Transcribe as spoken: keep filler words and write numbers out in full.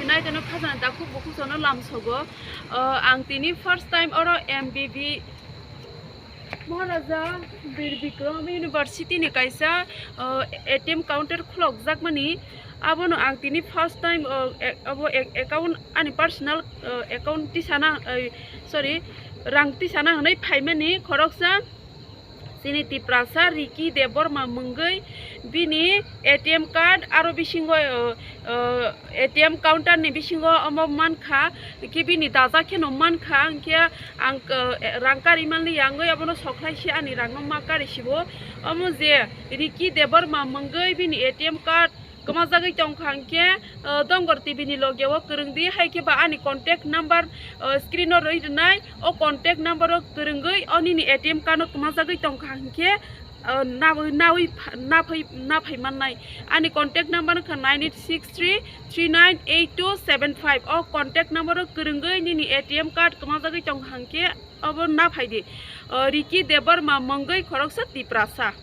Nai tono khajana takhuk bukhuk sono lamsogo. O, ang tini first time oro M B B Maharaja Bir Bikram University ni kaisa, o, A T M counter khulokjakmani. Abono ang tini first time, o, e-, abo e-, account ani personal, o, account tisana, o, sorry, rang tisana hwnwi phaimani khoroksa. Chini Tiprasa Ricky Debbarma mungwi bini A T M card aro bisingo, o, o, A T M counter ni bisingo omo mankha, hwnkhe bini daja kheno mankha, hwnkhe ang, o, rang kari manliya wngwi abono sokhlai se ani rangno ma kari sibo. Omo je Ricky Debbarma mungwi bini A T M card kwmajagwi tongkha hwnkhe, o, Dongor T V ni loge o kwrwngdi, hai khe ba ani contact number, o, screen o rwi rwnai, o contact number o kwrwngwi o nini A T M card no kwmajagwi tongkha hwnkhe, o, nawi, nawi pha-, naphai, naphai mannai. Ani contact number wngkha nine eight six three three nine eight two seven five. O contact number o kwrwngwi nini A T M card kwmajagwi tongkha hwnkhe obo naphai di. O, Ricky Debbarma mungwi khoroksa Tiprasa.